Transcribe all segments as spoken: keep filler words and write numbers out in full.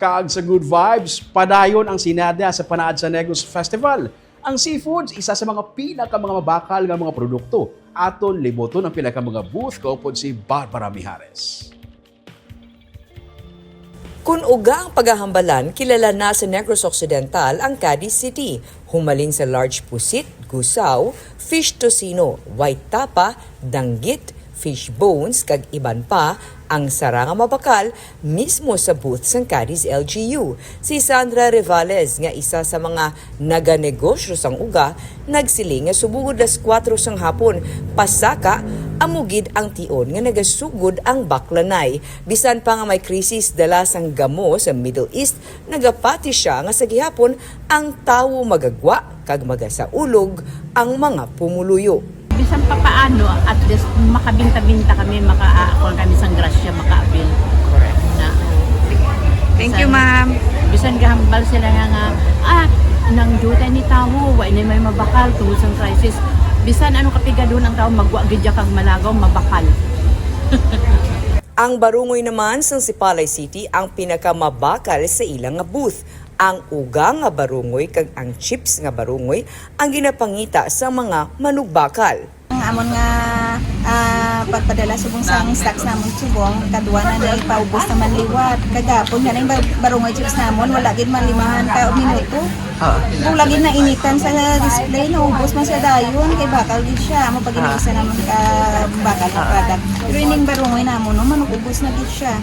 Kag sa good vibes, padayon ang sinada sa Panaad sa Negros Festival. Ang seafoods, isa sa mga pinaka mga mabakal nga mga produkto. Aton libuton ang pila ka mga booth kaupod si Barbara Mijares. Kun uga ang paghahambalan, kilala na sa Negros Occidental ang Cadiz City. Humalin sa large pusit, gusaw, fish tocino, white tapa, danggit, fish bones, kag iban pa, ang sara nga mabakal mismo sa booth sang Cadiz L G U. Si Sandra Revales, nga isa sa mga naganegosyo sang uga, nagsiling nga subong alas kuwatro sang hapon, pasaka, amo gid ang tion nga nagasugod ang baklanay. Bisan pa nga may krisis dala sang gamo sa Middle East, nagapati sia nga sa gihapon ang tawo magagwa kag magasaulog ang mga pumuluyo. Bisan pa paano, at least makabinta-binta kami, maka-, ah, kuwan kami sang grasya, maka-avail. Correct. Na. Thank you, Bisan, ma'am. Bisan gahambal sila nga, nga, ah, nang duta ni tawo, wa na may mabakal tungod sang crisis. Bisan ano kapigadon ang tawo, magwa gid ya kag malagaw, mabakal. Ang barungoy naman sang Sipalay City ang pinakamabakal sa ila nga booth. Ang uga nga barungoy kag ang chips nga barungoy ang ginapangita sa mga manugbakal. Ang amon nga, ah, pagpadala subong sang stocks namon subong, kadwa na na ipaubos naman liwat. Kagapon nga na yung bar-, barungoy chips namon, wala gid malimahan ka minuto. Ah. Kung lagi na initan sa display, naubos man siya dayon, kay bakal gid siya. Amo pag Ah. Inuusan naman ka bakal na Ah. Product. Pero ining barungoy namon, no, manugubos na gid siya.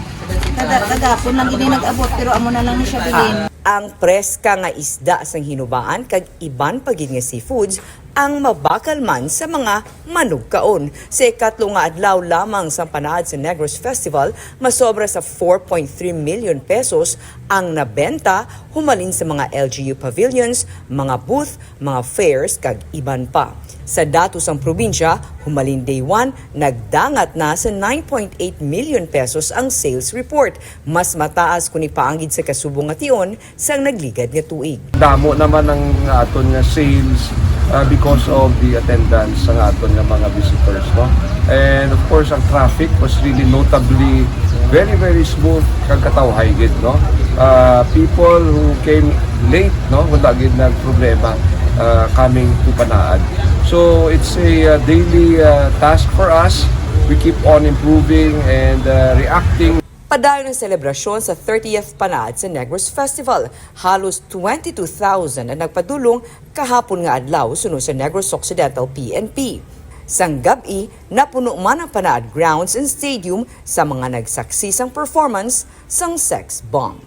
Kada, kagapon lang gid ni nag-abot, pero amo na lang ni siya bilin. Ang preska nga isda sang hinubaan kag iban pa gid nga seafoods ang mabakal man sa mga manugkaon. Sa ikatlo nga adlaw lamang sang Panaad sa Negros Festival, masobra sa four point three million pesos ang nabenta humalin sa mga L G U pavilions, mga booth, mga fairs, kag iban pa. Sa datos sang probinsya, humalin day one, nagdangat na sa nine point eight million pesos ang sales report. Mas mataas kung ipaanggid sa kasubong nga tion sang nagligad nga tuig. Damo naman ang aton nga sales, ah, because of the attendance sa aton nga mga visitors, no? And of course, ang traffic was really notably very, very smooth kag katawhay gid, no? Ah, people who came late, no, wala gid nagproblema, ah, coming to Panaad. So it's a, ah, daily, ah, task for us. We keep on improving and, ah, reacting. Padayon ang selebrasyon sa thirtieth Panaad sa Negros Festival. Halos twenty-two thousand ang nagpadulong kahapon nga adlaw suno sa Negros Occidental P N P. Sang gab-i, napuno man ang Panaad grounds and stadium sa mga nagsaksi sang performance sang Sex Bomb.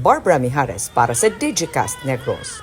Barbara Mijares para sa Digicast Negros.